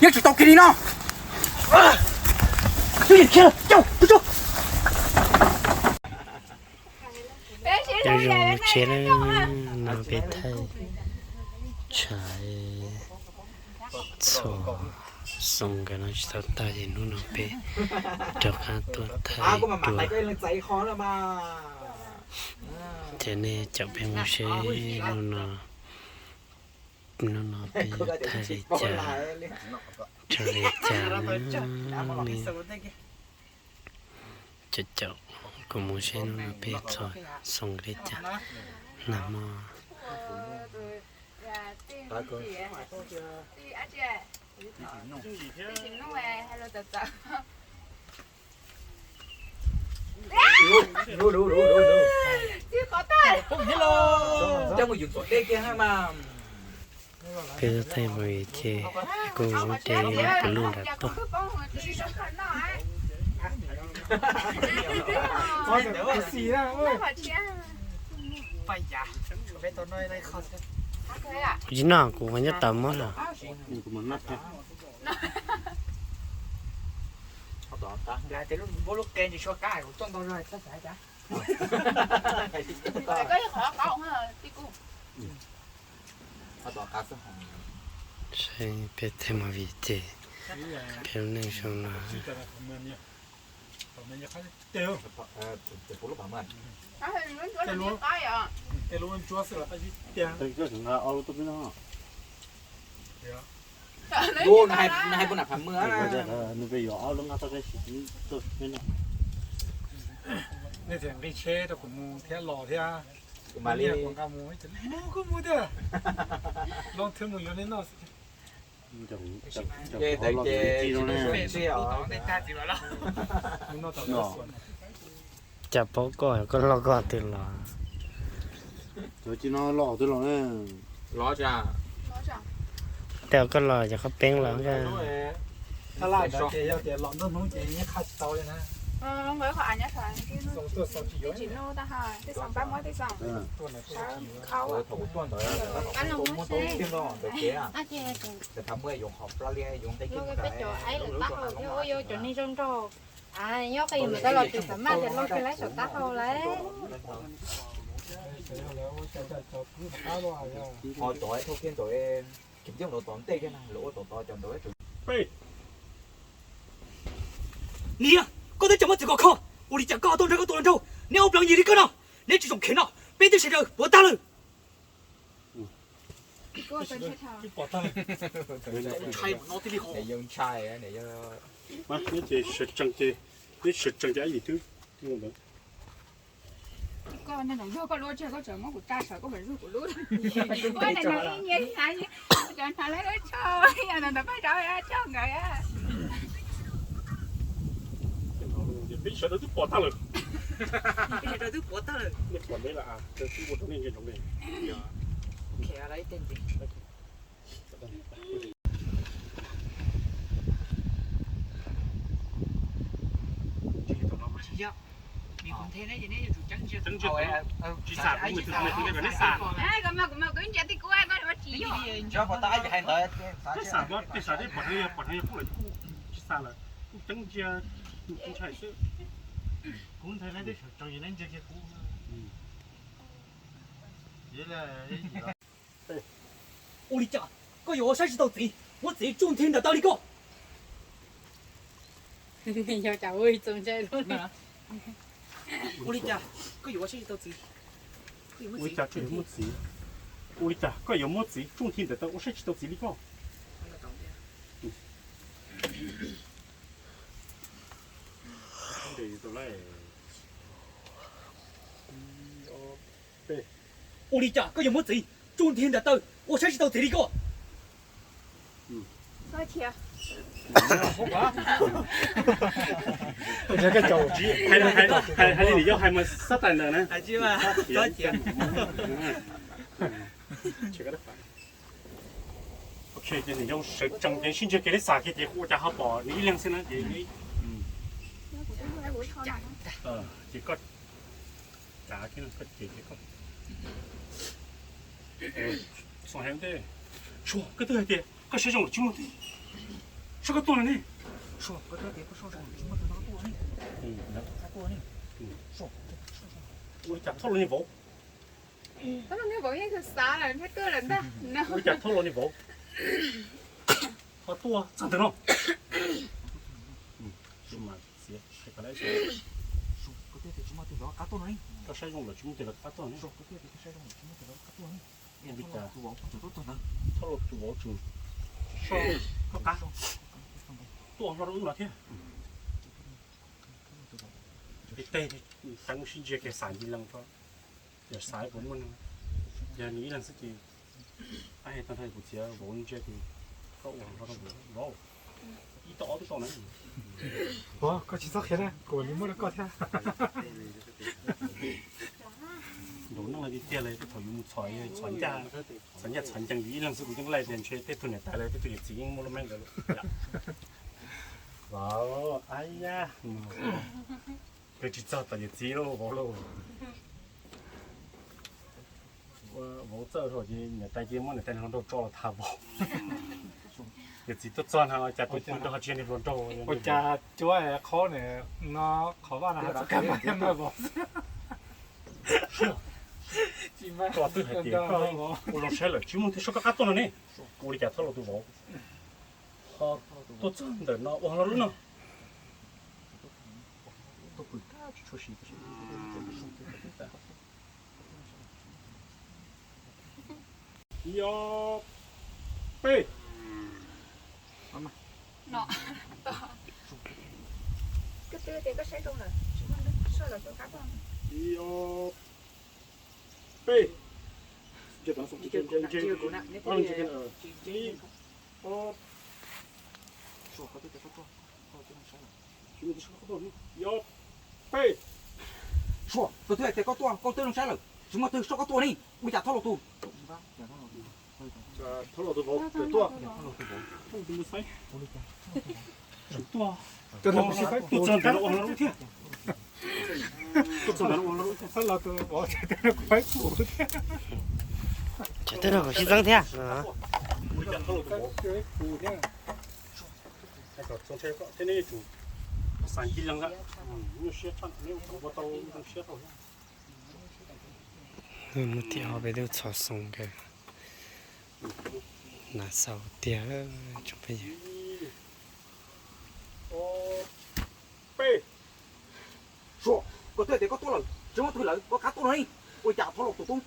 Tsis tau kiag li no. Coj mus tsheb na, no peb thaij tshav txhua xoo nkawd no tsis tau tag ces hnub no peb rov qab tuaj thaij dua. Ces nej caum peb mus seb hnub no, hnub no peb yuav thaij li cas, tso li cas na. Caum caum kuv mus seb hnub no peb txhua xoo li cas. Nag hmo peb thaij movie ces kuv muab de puas lub nram tuaj. Kuv tsis noj, kuv nyob tod muab los. Saib peb thaij movie ces peb lub neej zoo no. Nej tseem nqis tsheb rau kuv mus thiab los thiab. Kuv mam li mus, kuv mus tiag. Loo thwb mus yuav nej noj xwb. Cas paub koj, koj loj koj twg los? Cov ci no loj twg los na. Tej koj los yog qhov peeb los. Yog tias los nruab hnub ces yeej qha tsis tau li na. Tuaj xaus tsis yuav. Peb cov aib lawm taub hau thiab, ua yuav cov neeg zoo nraug. Nyob qhov yus mus tau los tsis xam maj tias loj kiag lawm saum taub hau lawm. Niam, koj twb tseem muaj txiv kom kho, ua li cas koj ho tuaj nrog koj tus hluas nraug, neb ob leeg yig li koj no, neb tsis txhob khiav no, peb twb sawv daws puav tag lawm. Koj no, yog koj lub tsis, koj tseem muab kuv tsa sawv koj mam zuag kuv lub. Ua ntawm no ib nyias ib hnab, cov hnab lawv lub tsho, yog ntawm ntawd pab rau coj nkawd. Peb sawv daws twb pom tag lawm. Peb sawv daws twb pom tag lawm. Nej pom neb lawm, twb ua rau nej ntsia ntsoov ne. Tsis yog, neb kuv nthe neb ces neb yuav tsum ceeb ntsia, tsis xam, neb xam, kuv mas kuv mas kuv ntsia tib kuv koj tsis yog. Neb xam, neb xam, neb pom neb yog pom neb yog kuj los kuj tsis xam lawm, kuj ceeb ntsia, kuv ntshai xwb. Kuv nthe neb twb sawv tsees neb ntsia kiag kuv. Ua li cas koj yuav ua saib tsis taus txiv, muab txiv tsuj nthi nram taw li koj? Ua li cas koj yuav ua saib tsis taus txiv? Ua li cas koj yuav muab txiv, ua li cas koj yuav muab txiv tsuj nthi nram taw ua saib tsis taus txiv li koj? Ua li cas koj yuav muab txiv tsuj nthi nram taw ua saib tsis taus txiv li koj? Hais li yog hais mas xab tais ntawd na. Ok, ces nws zoo sawv tsees ces sib ntsib kev li xav kiag ces kuv ua cas ho pom nws ib leeg xwb na ces, ces koj cav kiag koj ces ces koj, Tshuav, koj twb hais tias koj siab zoo lawm tsis muaj twg. Koj tuaj no ne. Ua li cas thauj los niag vauv? Ua li cas thauj los niag vauv? Ho tuaj txog ntawm no. Koj saib zoo lawm tsis muaj tus lawv qab tuaj ne. Thauj los tus vauv tsum. Tuaj hlo rau ub no thiab. Tej teeb sib ntsia kiag xav ncig lees tso. Yog xav puas muaj neeg, yog nws ib leeg xwb ces, ab, tag nrho kuv txiav vauv ntsia ces koj ua hlo rau vauv, ib tau ob tug tau na. Koj tsis txhob qhia na, kuv li muab rau koj thiab. Ntaus neej tiag tiag li, tej thaum yus mus txhom, txhom ncaj, txhom ncaj txhom ncees yus ib leeg xwb kuv yeej laij tias ntshe tej tug niam tais los tej tug yawm txiv yeej muaj lub meej ntawd. Vauv, ab ya, kawg tsis txog tom yawm txiv lauj vauv lauj. Vauv txawj hlo ces niam tais ces muab niam tais hluas nraug tso los tham vauv. Yawm txiv tuaj txog no cas tus pw nrog ho tsis yog niag hluas nraug. Ua cas cuab qhaub no, qhov vaj no txoj kab mas yog vauv. Koj twb hais tias koj ua zoo saib lawm tsis muaj tus soj koj qab tuaj no ne. Ua li cas thauj los tus vauv? Ho tuaj txog ntawm no ua hlo lub no. Ib ob peb. Ib ob peb. Ib ob peb. Sua, koj twb hais tias koj tuaj, koj twb zoo saib lawm, tsis muaj tus soj koj tuaj ne, ua li cas thauj los tus? Thauj los tus vauv tuaj. Tuaj txog ntawm no ua hlo lub thiab. Tuaj txog ntawm no ua hlo lub thiab. Thauj los tus vauv, tsam twb nrog kuv sib txeeb thiab. Mus tim hauv pem twb txhov xoo nkawd, nas xaus tiag tsoom phooj ywg. Sua, koj twb hais tias koj tuaj lawm, tsis muaj twg lawm, koj qab tuaj no ne, ua li cas thauj los tus tub?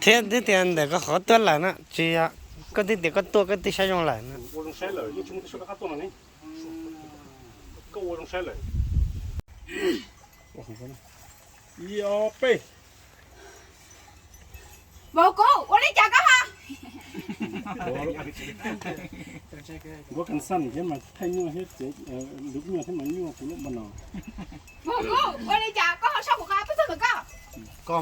Thiab twb tias ntawm koj qhov tuaj lawm no, tsis yog koj twb tias koj tuaj koj twb saib zoo lawm no. Ib ob peb. Vauv kub, ua li cas koj ho? Nkuav kas xaj thiab mas thaij nyuaj thiab, lub nyuaj thiab mas nyuaj kuv lub npa no. Vauv kub, ua li cas koj ho soj kuv qab tuaj txog ntawm koj? Koj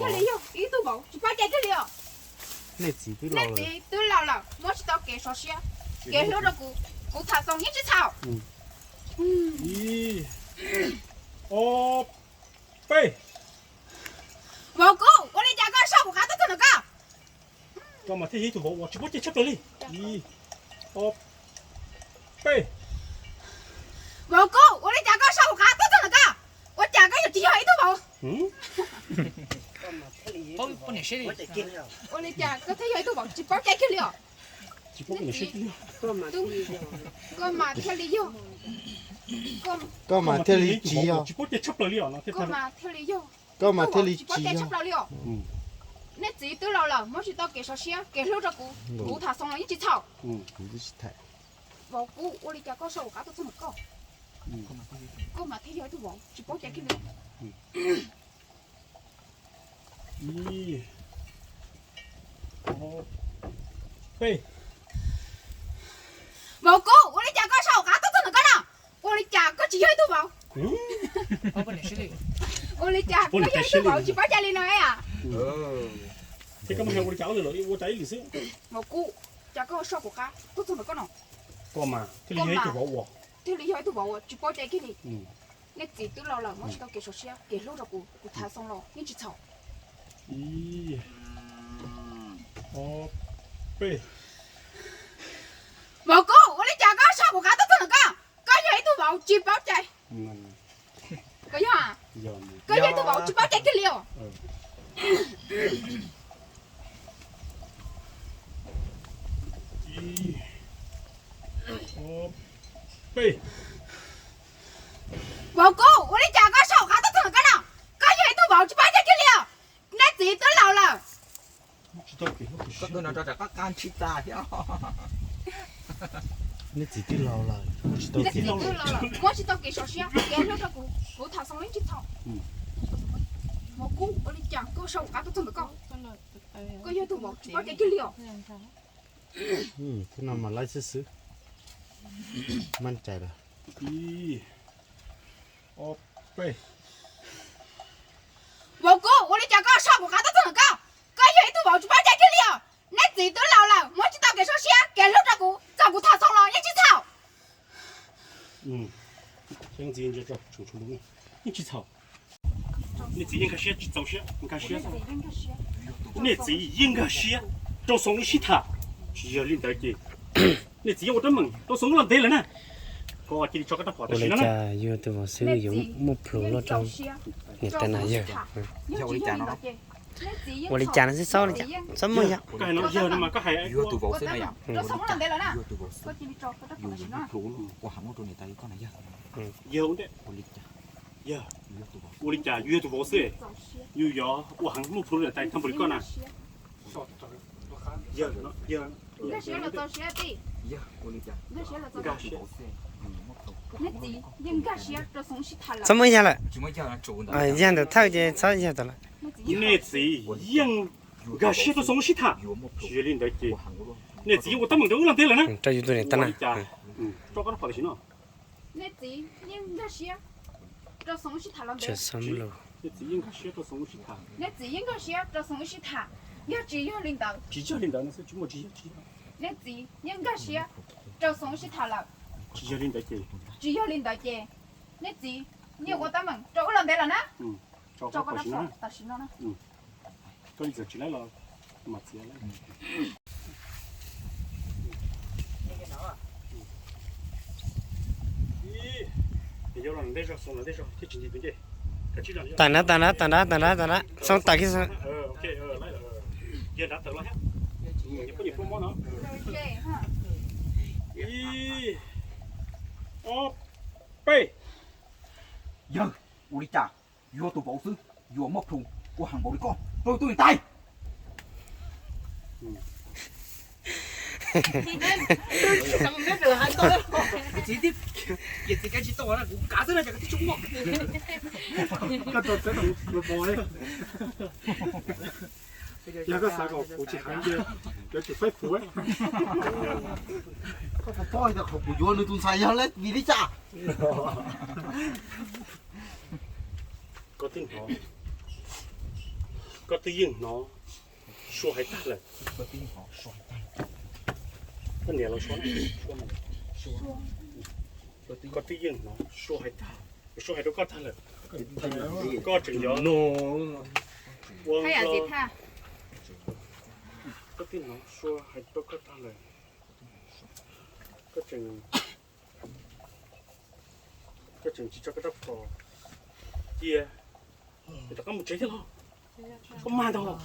thiaj li yog ib tug vauv tsis paub cai kiag li os. Nej txiv twb laus lawm, muab tsis tau kev sov siab, kev hlub rau kuv, kuv tham xoo yeej tsis txhaum. Ib ob peb. Vauv kub, ua li cas koj soj kuv qab tuaj txog ntawm koj? Koj mas thiaj yog ib tug vauv uas tsis paub cai tshaj plaws li. Ib ob peb. Vauv kub, ua li cas koj soj kuv qab tuaj txog ntawm koj? Ua cas koj yuav tsis yog ib tug vauv? Ua li cas koj thiaj yog ib tug vauv tsis paub cai kiag li os? Koj mas thiaj li yog, koj mas thiaj li tsis yog, koj mas thiaj li yog, koj mas thiaj li tsis paub cai tshaj plaws li os. Nej txiv twb laus lawm, muab tsis tau kev sov siab kev hlub rau kuv, kuv tham xoo los yeej tsis txhaum. Vauv kub, ua li cas koj soj kuv qab tuaj txog ntawm koj? Koj mas thiaj yog ib tug vauv tsis paub cai kiag li. Ib ob peb. Vauv kub, ua li cas koj soj kuv qab tuaj txog ntawm koj no? Ua li cas koj tsis yog ib tug vauv? Ua li cas koj yog ib tug vauv tsis paub cai li no es? Vauv kub, cas koj soj kuv qab tuaj txog ntawm koj no? Koj mas thiaj li yog ib tug vauv uas, thiaj li yog ib tug vauv uas tsis paub cai kiag li. Nej txiv twb laus lawm, muab tsis tau kev sov siab kev hlub rau kuv, kuv tham xoo los yeej tsis txhaum. Ib Vauv Kub, ua li cas koj sau kuv qab tuaj txog ntawm koj? Koj yog ib tug vauv tsis paub cai. Koj yog, koj yog ib tug vauv tsis paub cai kiag li os. Vauv Kub, ua li cas koj sau kuv qab tuaj txog ntawm koj no? Koj yog ib tug vauv tsis paub cai kiag li os. Nej txiv twb laus lawm. Nej txiv twb laus lawm, muab tsis tau kev sov siab, kev hlub rau kuv, kuv tham xoo los yeej tsis txhaum. Vauv Kub, ua li cas koj sau kuv qab tuaj txog ntawm koj? Koj yog tus vauv tsis paub cai kiag li os. Thiab no mas laib xwb xwb. Maj cai lawm. Vauv Kub, ua li cas koj sau kuv qab tuaj txog ntawm koj? Koj yog ib tug vauv tsis paub cai kiag li os. Nej txiv twb laus lawm, muab tsis tau kev sov siab, kev hlub rau kuv, txawm kuv tham xoo los yeej tsis txhaum. Yeej tsis txhaum. Nej txiv yeej nkag siab, tsis txaus siab, nkag siab. Nej txiv yeej nkag siab rau xoo wb sib tham. Tsis yog li ntawd ces nej txiv yeej ua teeb meem rau xoo wb los ntev lawm na. Koj cia li tso koj rab phom tam sim no na. Yog tus vauv xwb yuav muaj plhus loj rau niam tais na yawg. Ua li cas no xwb, txhob li cas, txhob muaj yawg. Ua li cas yus yog tus vauv xwb, yus yuav ua heev muaj plhus niam tais tag npaum li koj na. Txhob muab yawg lawm. Yawg ntawm thawj ces txhob yawg tau lawm. Nej txiv yeej nkag siab rau xoo wb sib tham. Tsis yog li ntawd ces nej txiv yeej ua teeb meem rau wb los ntev lawm na. Rau yus tus niam tais na. Tso koj rab phom tam sim no. Nej txiv yeej nkag siab rau xoo wb sib tham los ntev. Nej txiv yeej nkag siab rau xoo wb sib tham. Nej txiv yeej nkag siab rau xoo wb sib tham. Yog tsis yog li ntawd, tsis yog li ntawd no xwb, tsis muaj tsis yog, tsis yog. Nej txiv yeej nkag siab rau xoo wb sib tham lawm. Tsis yog li ntawd ces, tsis yog li ntawd ces nej txiv yeej ua teeb meem rau wb los ntev lawm na. Tso koj rab phom tam sim no na. Koj li txawm tsis laib los mas txiav lawm. Tag nrho, tag nrho, tag nrho, tag nrho, tag nrho, xoo tawm kiag xwb. Yawg, ua li cas yuav tus vauv xwb yuav muaj plhus ua heev npaum li koj rau tus niam tais? Yog koj xav kom kuv tsis heev ces yuav tsum faib puv. Koj puas paub tias qhov kuv yuav nws tus ntxhais yog vim li cas? Koj twb hnov, koj twb yeej hnov Sua hais tag lawm. Koj niam los Sua, koj twb yeej hnov Sua hais tag, Sua hais rau koj tag lawm. Koj tseem yuav, koj twb hnov Sua hais rau koj tag lawm. Koj tseem, koj tseem tsis tso koj rab phom cia, rov qab mus tsev thiab los? Koj mag ntag, mag ntag.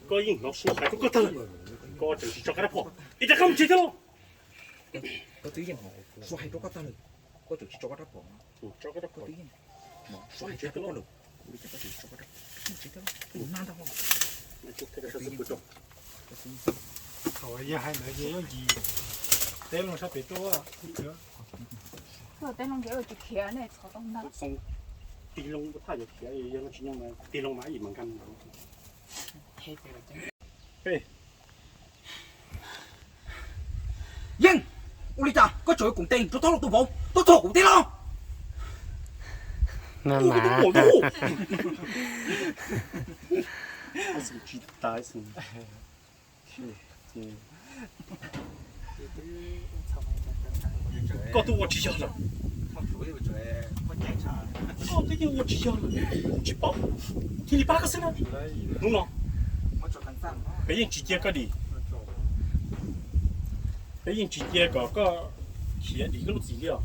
Koj yeej hnov Sua hais rau koj tag lawm, koj tseem tsis tso koj rab phom es rov qab mus tsev thiab los? Koj twb yeej hnov Sua hais rau koj tag lawm, koj tseem tsis tso koj rab phom. Thaum yawg hais ntawd ces yeej ntsis teb loo sab pem tuaj. Tej loo nkev ua tsis khiav ne, txhov tau ntag. Tig loo thaj yuav khiav, yog tsis nyoog tig loo mas ib yim mas nkag. Yeej, ua li cas koj tseem yuav koom tes rau tau tus vauv tuaj txog kuv teb los? Koj twb ua tsis yog lawm. Koj twb yeej ua tsis yog lawm, kuv tsis paub, kuv thiaj li pab koj xwb na. Hnub no peb yeej tsis cia koj dim, peb yeej tsis cia kom koj khiav dim koj lub txim li os.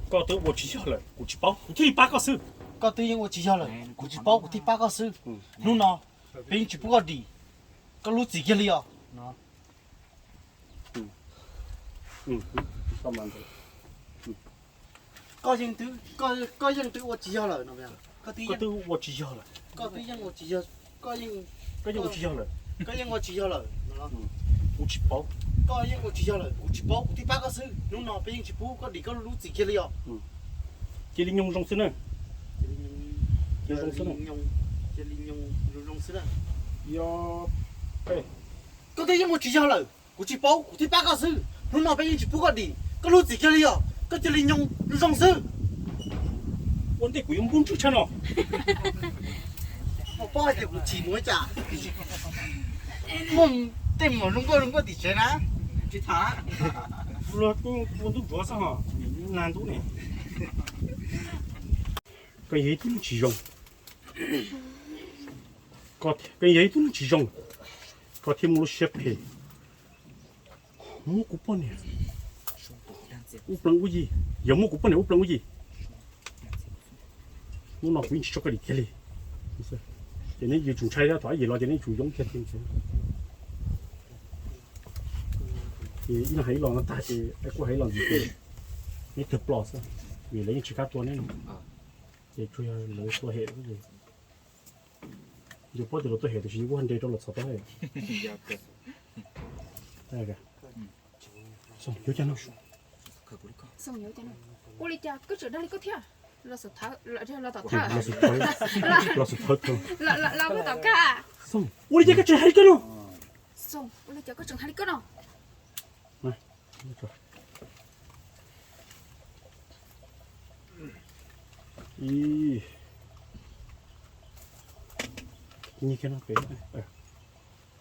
Koj twb ua tsis yog lawm, kuv tsis paub, kuv thiaj li pab koj xwb. Koj twb yeej ua tsis yog lawm, kuv tsis paub, kuv thiaj pab koj xwb. Hnub no peb yeej tsis pub koj dim koj lub txim kiag li os. Koj yeej twb, koj yeej twb ua tsis yog lawm no. Koj twb ua tsis yog lawm. Koj twb yeej ua tsis yog, koj yeej, koj yeej ua tsis yog lawm. Koj yeej ua tsis yog lawm. Kuv tsis paub. Koj yeej ua tsis yog lawm, kuv tsis paub, kuv thiaj pab koj xwb. Hnub no peb yeej tsis pub koj dim koj lub txim kiag li os. Cia li nyoog zoo xwb na. Cia li nyoog zoo xwb na. Yog, koj twb yeej ua tsis yog lawm, kuv tsis paub, kuv thiaj pab koj xwb. Hnub no peb yeej tsis pub koj dim koj lub txim kiag li os, koj cia li nyoog zoo xwb. Ua ntej kuv yuav npub ntswg tshaj no. Koj paub hais tias kuv chim mus ua cas? Muaj tej mus zoo nkauj zoo nkauj tim tsev na. Tsis tham. Ua ntub ntsuav xwb ho, nag ntub ne. Koj yog ib tug neeg tsis zoo. Koj yog ib tug neeg tsis zoo, koj thiaj muaj lub siab phem. Muab kuv poj niam ub plees ub yig, yog muab kuv poj niam ub plees ub yig, hnub no kuv yeej tsis tso koj dim kiag li. Ces neb yuav tsum ntshai thiab, thaum ib yim los ces neb yuav tsum yoo kiag tiag. Ces ib leeg hais ib los no tag ces kuj hais ib los ntxiv, neb tawg plom xwb, vim lawv yeej tsis kam tua neb no. Ces tsuas yog lawv tua hem lawm ces, yus paub tias lawv tua hem tab sis yus kuj nres rau los txhom tau. Yuav cas no? Ua li cas koj tseem dag li koj thiab? Los xav thawb, los xav thawb, los xav thawb, los tom kab. Ua li cas koj tseem hais li koj no? Ua li cas koj tseem hais li koj no?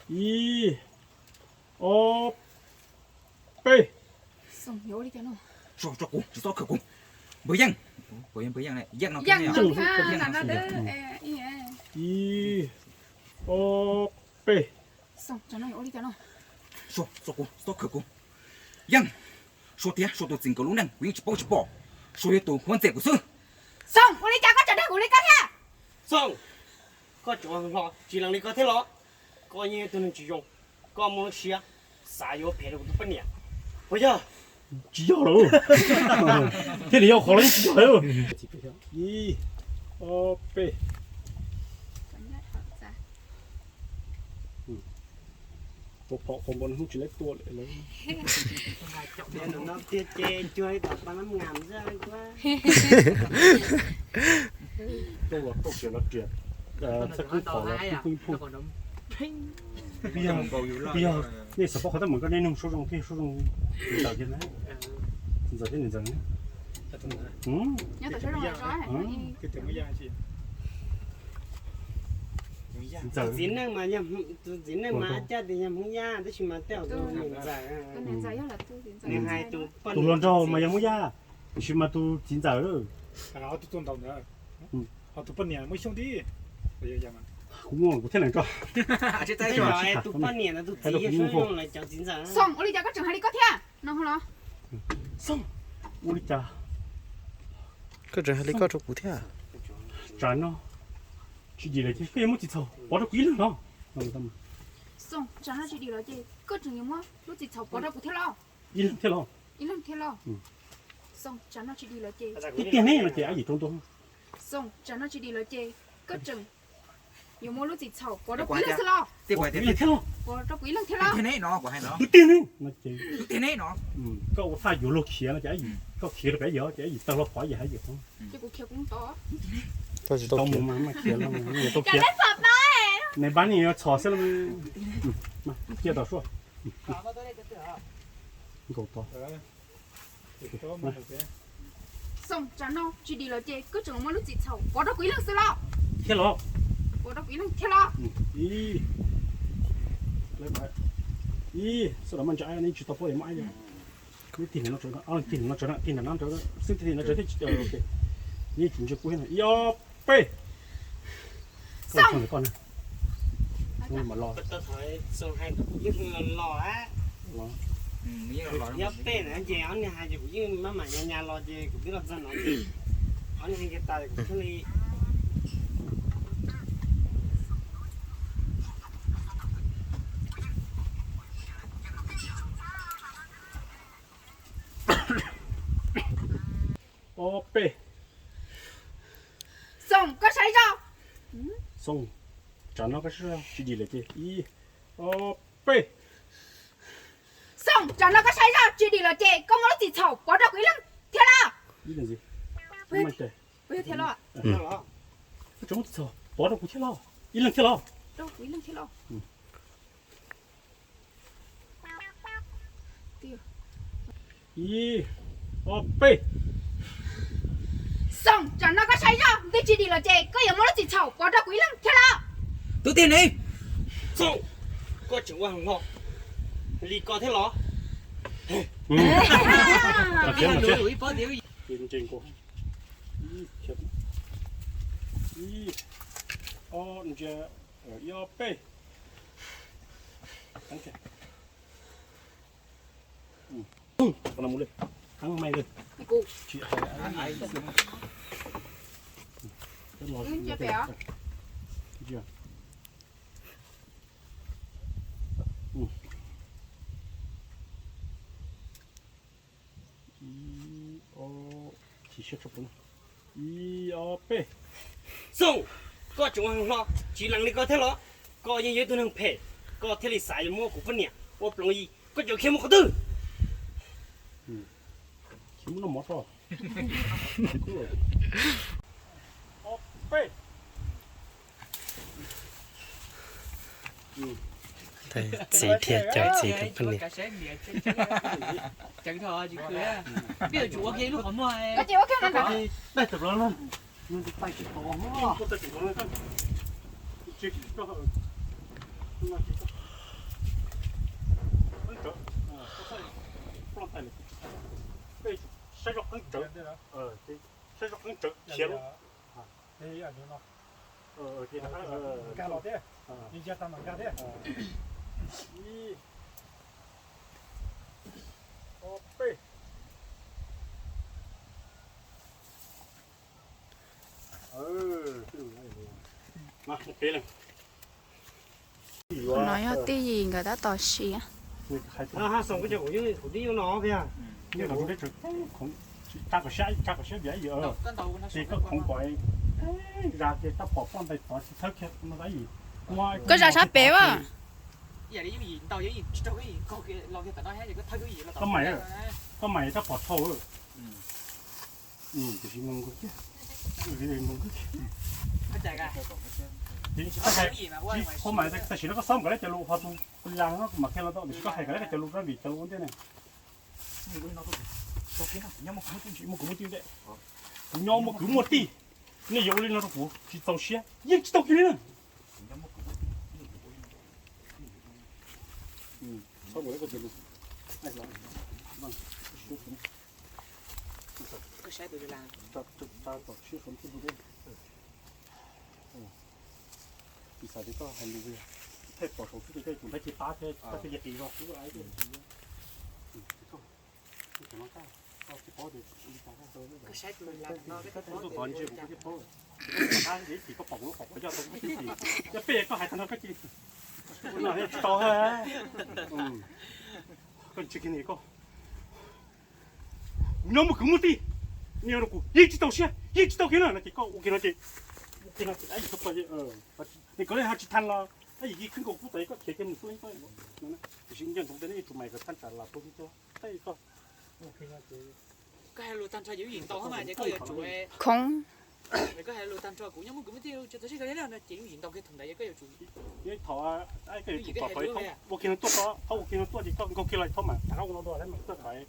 Ib, ob, peb. Tso kuv, tsis txhob khawm kuv. Npawg Yeej, npawg Yeej, Yeej no, Yeej no. Ib, ob, peb. Tso kuv, txhob khawm kuv. Yeej, Suav thiab Suav tus txiv nkawd lub neej kuv yeej tsis paub tsis pom. Suav yog tus huab ntxias kuv xwb. Xoo, ua li cas koj tseem dag kuv li koj thiab? Xoo, koj tseem hlo tsis lees li koj thiab los? Koj yeej yog tus neeg tsis zoo, koj muaj lub siab xav yuav phem rau kuv tus poj niam puas yog? Tsis yog lawm, thiaj li yog qhov los yeej tsis yog lawm. Ib, ob, peb. Tua phom qhov npau hnub tsis laib tua lawm. Rau los rau siav los riam, txhaj kub phom los pheej pheej pheej. Peb yog, peb yog, nej xav paub qhov teeb meem koj nej nug Suav Zoo thiab, Suav Zoo txiv ntxawm thiab, txiv ntxawm thiab niam ntxawm. Tus txiv neej mas, tus txiv neej mas coj tias yog Hmoob Yaj tab sis mas tej zaum tus niam ntxawm, nws hais tus poj niam, tus hluas nraug mas yog Hmoob Yaj, tiam sis mas tus txiv ntxawm. Ho tus poj niam muaj xyoo tib, kuv muaj kuv thiaj lees rau. Tus poj niam ntawd tus txiv yog Suav Zoo lawv cov txiv ntxawm. Xoo, ua li cas koj tseem hais li koj thiab no los? Xoo, ua li cas koj tseem hais li koj rau kuv thiab? Tsam no tsis dim lawm ces koj yuav muab txiv txhaum pov rau kuv ib leeg los? Xoo, tsam no tsis dim lawm ces koj tseem yuav muab lub txiv txhaum pov rau kuv thiab los? Ib leeg thiab los? Ib leeg thiab los? Xoo, tsam no tsis dim lawm ces, twb tiag ne no ces ab yim rau ntua. Xoo, tsam no tsis dim lawm ces koj tseem yuav muab lub txiv txhaum pov rau kuv ib leeg xwb los? Pov rau kuv ib leeg thiab los? Twb tiag ne no ces, koj ua thaj yuav luag khiav no ces ab yim, koj khiav rau pem ab yim ces ab yim tawg hlo phom ab yim hais yim. Tsis tau mus mas khiav, tsis tau khiav. Nws pab nws yuav txhom xwb los. Cia tom suab. Nkaus to. Xoo, tsam no tsis dim lawm ces koj tseem muab lub txiv txhaum pov rau kuv ib leeg xwb los? Thiab los? Pov rau kuv ib leeg thiab los? Ib, ib, xwb los mas ntsa nej tsis tau pab muab ab yim. Tig no, tig no, tig no, xwb tig no, tig no, ib ob peb. Xoo, koj na, los los, los, ib ob peb na ces ob niag hais ces kuv yeej maj mam nyas nyas los ces kuv twb los txog no ces ob niag hais kiag tas kuv thiaj li ob peb. Xoo, koj saib zoj. Xoo, tsam no koj saib zoj tsis dim lawm ces ib ob peb. Xoo, tsam no koj saib zoj tsis dim lawm ces koj muaj lub txim txhaum pov rau kuv ib leeg thiab los? Ib leeg ntxiv. Puas yog thiab los? Koj tseem muaj txim txhaum pov rau kuv thiab los? Ib leeg thiab los? Rau kuv ib leeg thiab los? Ib ob peb. Xoo, tsam no koj saib zoj ntej tsis dim lawm ces koj yuav muaj lub txim txhaum pov rau kuv ib leeg thiab los? Tus tiag ne. Xoo, koj tseem ua hlo li ko thiab los? Ib ob, ib ob peb. Heev mai li. Ib ob, ib ob peb. Xoo, koj tseem ua hlo tsis lees li ko thiab los? Koj yeej yog ib tug neeg phem, koj thiaj li xav yuav muab kuv poj niam ua ploov yi. Koj cov khiav mus qhov twg? Khiav mus noj mov tso. Ob peb. Txiv thiaj cawm txiv tus poj niam. Saib zoj qeeb tsawv, saib zoj qeeb tsawv khiav lawm. Nkag los thiab, nkag los thiab, ib ob peb. No yog Tij Yim nkawd tab tom siav. Koj zas sab pem as. Koj mam rab phom thau. Tam sim no koj xob kom lawv cov lus ho tus las no mas qhia los tau, tiam sis koj hais kom lawv cov lus rau vim cov lus ua ntej ne. Kuv nyob muaj kwv muaj tij, nej yuav ua li no rau kuv tsis txaus siab yeej tsis tau kiag li na. Tsis xav tias koj hais lus, pheej pom saum xwb ces koj tus nrab cia pab thiab koj thiaj li qis zog xwb. Koj tsis paub tias li cas, koj tuaj tod ntsia kuv koj thiaj paub. Koj pom kuv lub qhov quav coj tau kuv thiaj txim. Yog peb koj hais tag nrho koj cia li, no tsis tau. Koj ntsia kiag ni koj. Kuv nyob muaj kwv muaj tij, nej ua rau kuv yeej tsis tau siab, yeej tsis tau kiag na no ces koj ua kiag no ces, ua kiag no ces, nej kov li ho tsis than los, yim kib khwb nkaus kub tas koj khiav kiag mus xwb. Tiam sis nco ntsoov tias nej yuav tsum mam kom thaj tsam lam tau tib co, tej koj. Koj hais lus tag nrho ces lub yim ntaus mas ces koj yuav tsum khoov. Koj hais lus tag nrho kuv nyob muaj kwv muaj tij, tsis tau siab kawg li no ces lub yim ntaus kiag thaum ntawd ces koj yuav tsum, thov koj yuav tsum kom tau ua kiag no tuaj, thaub ua kiag no tuaj ces koj nkaug kiag los thaub mam rov qab ua no dua mas tuaj thaub.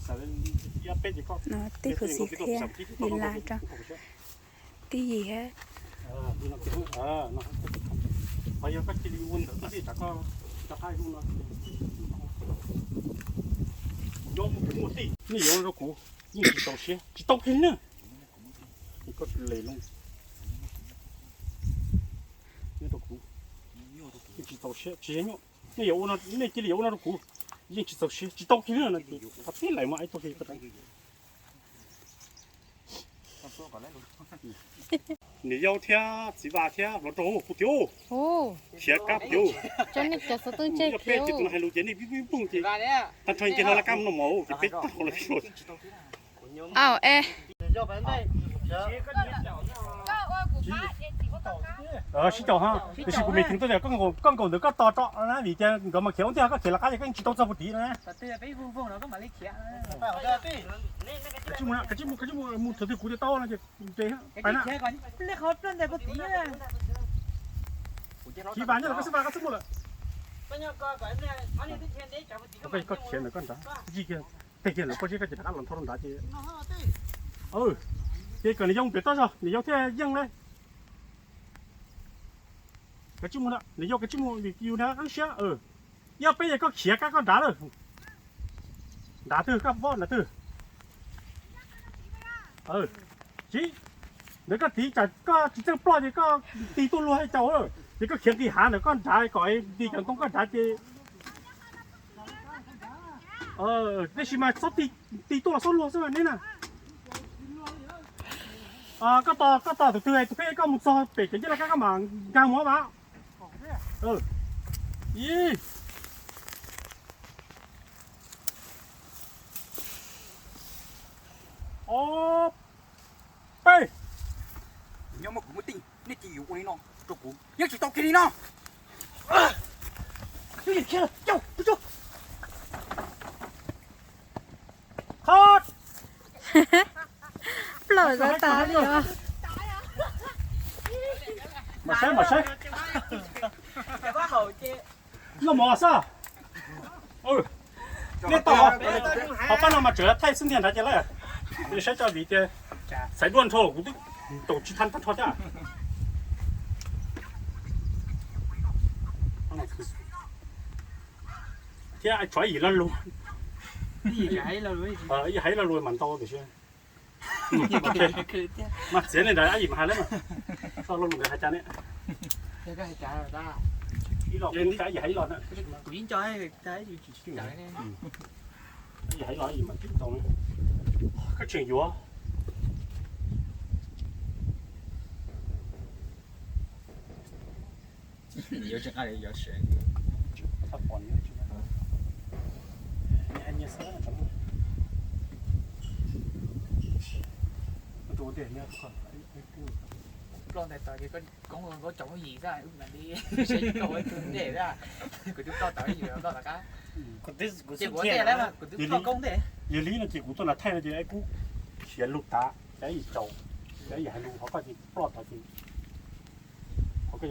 Xav li peb ces koj, no tej khuv xim thiab li las rau Tij Yim thiab. Qhov yog koj cia li ua ntawd koj thiaj tsam koj rov qab ua no. Nej yuav ua no rau kuv, yeej tsis txaus siab, tsis tau kiag li na. Koj le loo, nyob rau kuv, yeej tsis txaus siab, tsis nyuaj. Nej yuav ua no, nej cia li yuav ua no rau kuv, yeej tsis txaus siab, tsis tau kiag li na. Qhov tib lawm mas ib tug kiag. Niam yau thiab txiv Vaj thiab hluav nraug kuv tiag, khiav kab tiag. Cov nej cov xov tooj tseg, yog peb kiag tus no hais lus ces nej pib pib pug ces tag nrho ces hlo laj kab no mus ces peb tag hlo lawm. Au e. Sib caum ha, tiam sis kuv me cheem tuaj tias koj nkaum ntawm koj tos tso na, vim tias nkawd mas khiav ua ntej koj khiav lawv qab ces koj tsis tau txog puag tim na. Mus thaum twg kuv tias tau no ces Txiv Vas nyob lawm, koj xib Vas koj xib mus lawm. Koj khiav ntawm koj nrad, teg kiag lawv pob zeb koj ces rov qab los nthau rau nrad ces. Ces kom niam yau pem toj zog niam yau thiaj yeej li. Kav tsij mus, niam yau kav tsij mus vim yus na qab siab. Yog peb ces koj khiav kab koj nrad lawm. Nrad twg koj pob nrad twg? Tsis, ntawd koj tiv tsam koj tsis txeej ploj ces koj tig tuaj luag caum lawm ces koj khiav nqis hav ntawm koj nrad kom nti cov ntoo koj nrad ces. Tab sis mas txhob tig tuaj los xob luag xwb neb na. Koj tos, koj tos tus twg tus peb koj mus txog pem kev ncej laj kab koj mam nkag mus mas. Ib, ob, peb. Nyob muab kuv muab tij, nej cia yuav ua li no rau kuv, yeej tsis tau kiag li no. Qhov Plaub zab tas li os. Mam saib, mam saib. Loj mov xwb. Nej tau, qhov pab no mas tseem thaij xwb ntiag nrad ces lawm. Saib tso vim tias xaiv duaj nrho kuv twb taus tsis tau tag nrho thiab. Thiab tsov yim lo lus, yim hais lo lus mas ntau tiam sis mas txiav nej nrad ab yim mas hais lawm mas. Txoj lo lus nkawd hais cas ne? Ib lo kuv cas ab yim hais ib lo na. Ab yim hais ib lo ab yim mas tib tau na. Koj tseem yuav. Ploj ntais tod ces koj koob koj cov phooj ywg xwb, wb mam li saib koj ua ib tug ntej xwb. Kuv twb ploj tod ib yam ploj tom qab. Ces kuv ua ntej lawm, kuv twb ploj koob ntej. Yog li no ces kuv tuaj nrad thaij no ces kub khiav lug tav, ces yim caum, ces yim hais lus qhov koj ces ploj tod ces qhov koj